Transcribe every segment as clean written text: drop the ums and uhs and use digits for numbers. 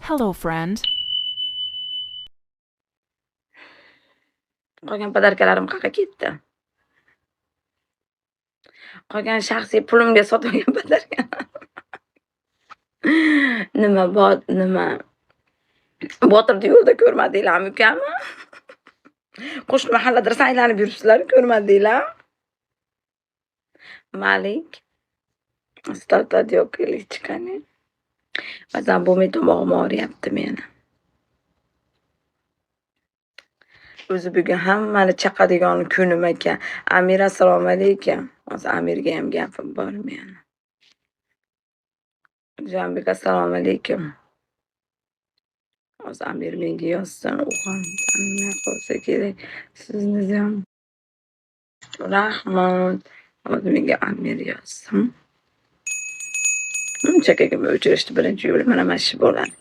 Hello, friend. Qolgan podarkalarim qayerga ketdi? Qolgan shaxsiy pulimga sotib olgan podarka. Nima bor, nima? Botirni yo'lda ko'rmadinglarmi ukami? Qo'shni mahallada rosa aylanib yuribsizlar, ko'rmadinglar? Malik. Startad yo'q, chiqani. Ba'zan bo'lmay tomog'im og'riyapti meni. O'zi bugun hammani chaqadigan kunim ekan. Amir, assalomu alaykum. Hozir Amirga ham gapim bor meni. Jambek, assalomu alaykum. Hozir Amir menga yozsin, u ham tanimay qolsa kerak. Sizni ham rahmat. Hozir menga Amir yozsin. Chakagim o'chirishdi birinchi yo'li mana shu bo'ladi.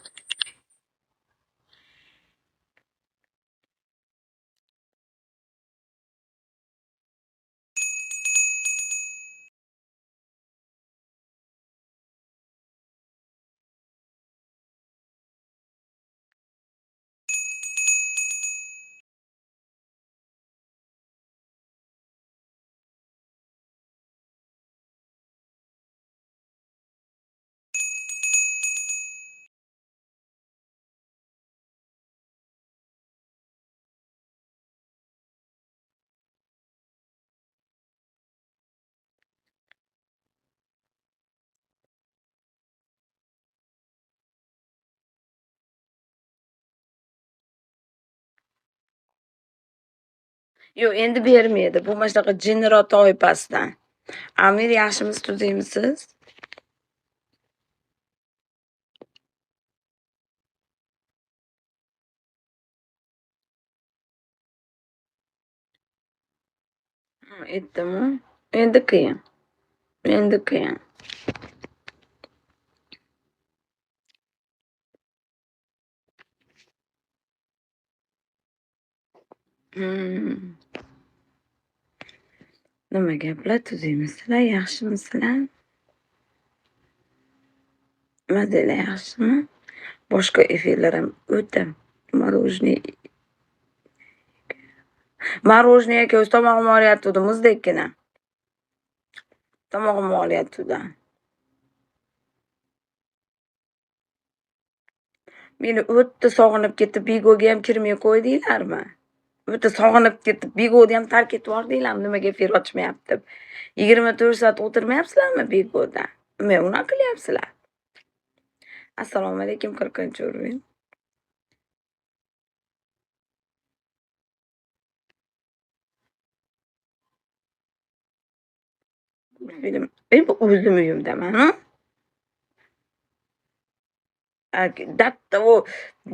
Yo'q, endi bermaydi. Bu mana shunaqa jinniroq toifasidan. Amir, yaxshimisiz, tuzukmisiz? Aytdimi? Endi qiyin. Endi qiyin. Nima gaplar, tuzukmisizlar, yaxshimisizlar? Mazanglar yaxshimi? Boshqa efirlar ham o'ta. Мороженое. Мороженое aka, o'zi tomog'im og'riyotgandi muzdekkina. Tomog'im og'riyotgandi. Meni o'ta sog'inib ketib, Bigoga ham kirmay qo'ydinglarmi? O'ta sog'inib ketib, Bigoni ham tark etib yubordinglarmi? Nimaga efir ochmayapti deb. 24 soat o'tirmayapsizlarmi Bigoda? Nima unaqa qilyapsizlar? Assalomu alaykum, 40-o'rin. Film. Bu o'zim uyimdaman. Dattavo,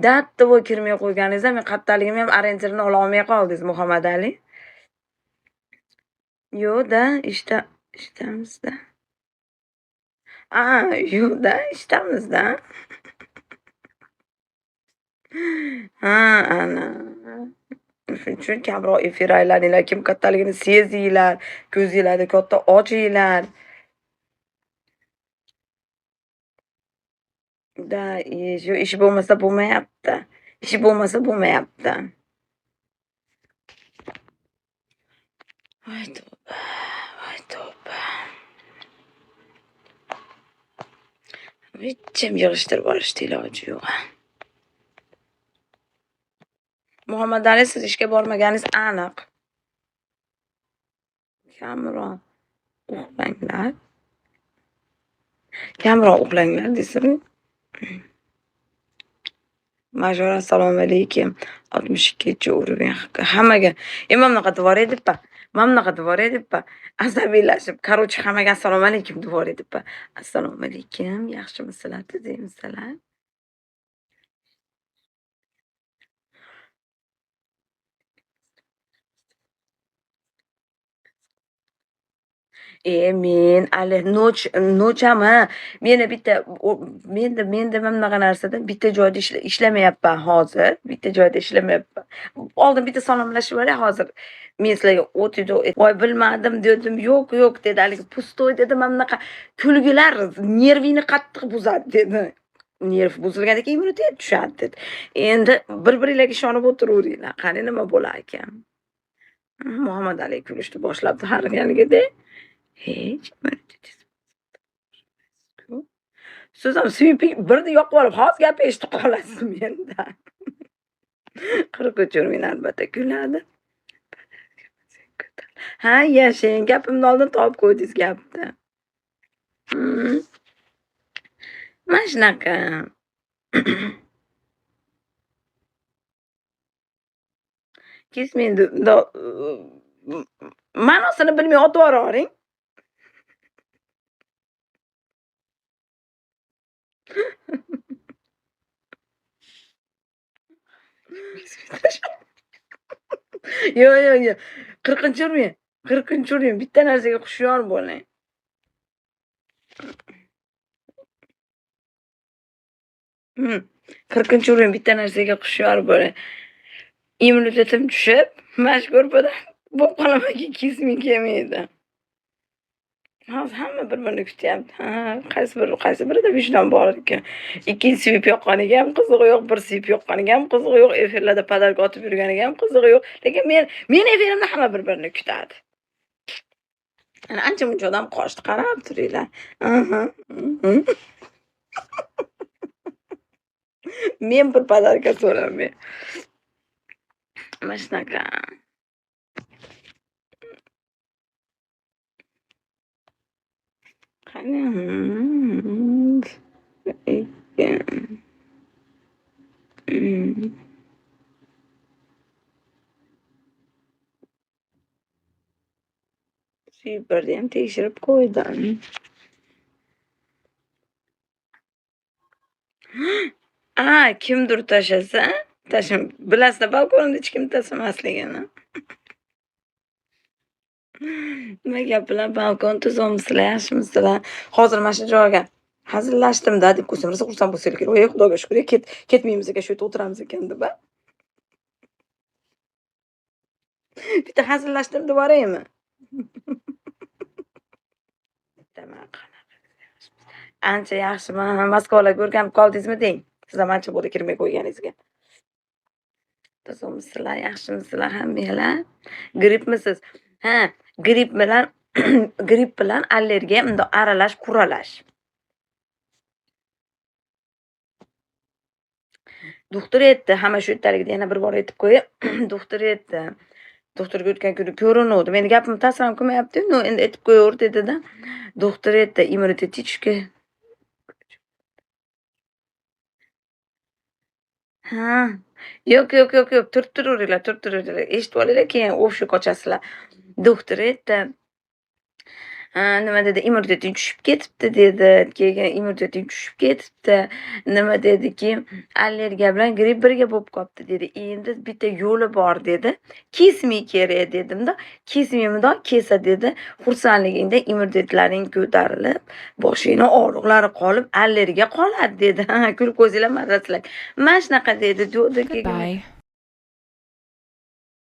dattavo kirmay qo'yganingizda men qattaligimni ham orientirni ola olmay qoldingiz, Muhammad Ali. Yo'q-da, ishda ishdamizda. A, yo'q-da, ishdamizda. Ha, ana. Shuning uchun kamroq efir aylaninglar, kim kattaligini sezinglar, ko'zinglarni katta ochinglar. Da, ish, yo'q, ish bo'lmasa bo'lmayapti. Ish bo'lmasa bo'lmayapti. Voy tavba, voy tavba. Hecham yig'ishtirib olishdi iloji yo'q. Muhammad Ali, siz ishga bormaganingiz aniq. Kamroq uxlanglar. Kamroq uxlanglar desin. Majora, assalomu alaykum. 62-уровень. Hammaga. Mana bunaqa devoray debpa. Mana bunaqa devoray debpa. Asabiylashib, короче, hammaga assalomu alaykum devoray debpa. Assalomu alaykum. Yaxshimisizlar, tuzukmisizlar? Men hali noch nochami? Meni bitta menda mana bunaqa narsada bitta joyda ishlamayapman hozir. Bitta joyda ishlamayapman. Oldin bitta salomlashib olay hozir. Men sizlarga o'tidi, voy bilmadim dedim, yo'q, yo'q dedi. Haligi pustoy dedi, mana bunaqa kulgilar nervingni qattiq buzadi dedi. Nerv buzilgandan keyin immunitet tushadi dedi. Endi bir-biringlarga ishonib o'tiraveringlar. Qani nima bo'lar ekan? Muhammad Ali kulishni boshlabdi har galgidek. Hech immunitetingiz. Siz ham sviping birni yoqib olib, hozir gap eshitib qolasiz mendan. 43 ming albatta kuladi. Ha, yashang, gapimni oldin topib qo'ydingiz gapni. Mana shunaqa. Kesmaydi, bundoq ma'nosini bilmay otib yuboravering. Yo'q, yo'q, yo'q. 40-urmang. 40-urmang. Bitta narsaga hushyor bo'ling. 40-urmang, bitta narsaga hushyor bo'ling. Immunitetim tushib, mana shu ko'rpadan bo'lib qolamanki, kesmay kelmaydi. Hozir hamma bir-birini kutyapti. Ha, qaysi biri, qaysi birida vijdon bor ekan. Ikkinchi svip yoqqaniga ham qizig'i yo'q, bir svip yoqqaniga ham qizig'i yo'q, efirlarda podarka otib yurganiga ham qizig'i yo'q. Lekin men efirimda hamma bir-birini kutadi. Ana ancha muncha odam qochdi, qarab turinglar. Aha. Men bir podarka so'ramayman. Mana shunaqa. Qani? 2. Suyup ham tekshirib qo'ydim. A, kimdir tashlasa, tashlam. Bilasizlar, balkonda hech kim tashlamasligini. Nima gap bilan balkon tuzumsizlar, yaxshimisizlar? Hozir mana shu joyga hazillashdim-da deb qo'ysam, rosa xursand bo'lsanglar kerak. Voy, Xudoga shukr, ketmaymiz ekan, shu yerda o'tiramiz ekan deb, a? Bitta hazillashdim deb yuboraymi? Ancha yaxshiman. Moskvalarga o'rganib qoldingizmi deng? Siz ham ancha bo'ldi kirmay qo'yganingizga. Tuzukmisizlar, yaxshimisizlar hammanglar? Grippmisiz? Ha, gripp bilan allergiya bundoq aralash quralash. Doktor aytdi, hamma shu yerdaligida yana bir bor aytib qo'yay. Doktor aytdi. Doktorga o'tgan kuni ko'rinuvdim. Endi gapim ta'sir ham qilmayapti-yu, no, endi aytib qo'yaver dedi-da. Doktor aytdi, immuniteti tushgan. Ha, yo'q, yo'q, yo'q, yo'q, turib turaveringlar, turib turaveringlar. Eshitib olinglar, keyin o'pishib qochasizlar. Doktor aytdi. Ha, nima dedi? Immuniteting tushib ketibdi dedi. Keyin immuniteting tushib ketibdi. Nima dediki, allergiya bilan gripp birga bo'lib qolibdi dedi. Endi bitta yo'li bor dedi. Kesmay kerak dedimda. Kesmay bundoq kelsa dedi, xursandligingda immunitetlaring ko'tarilib, boshingni og'riqlari qolib, allergiya qoladi dedi. Ha, kulib qo'ysanglar mazasizlar. Mana shunaqa dedi. Dedi keyin Goodbye.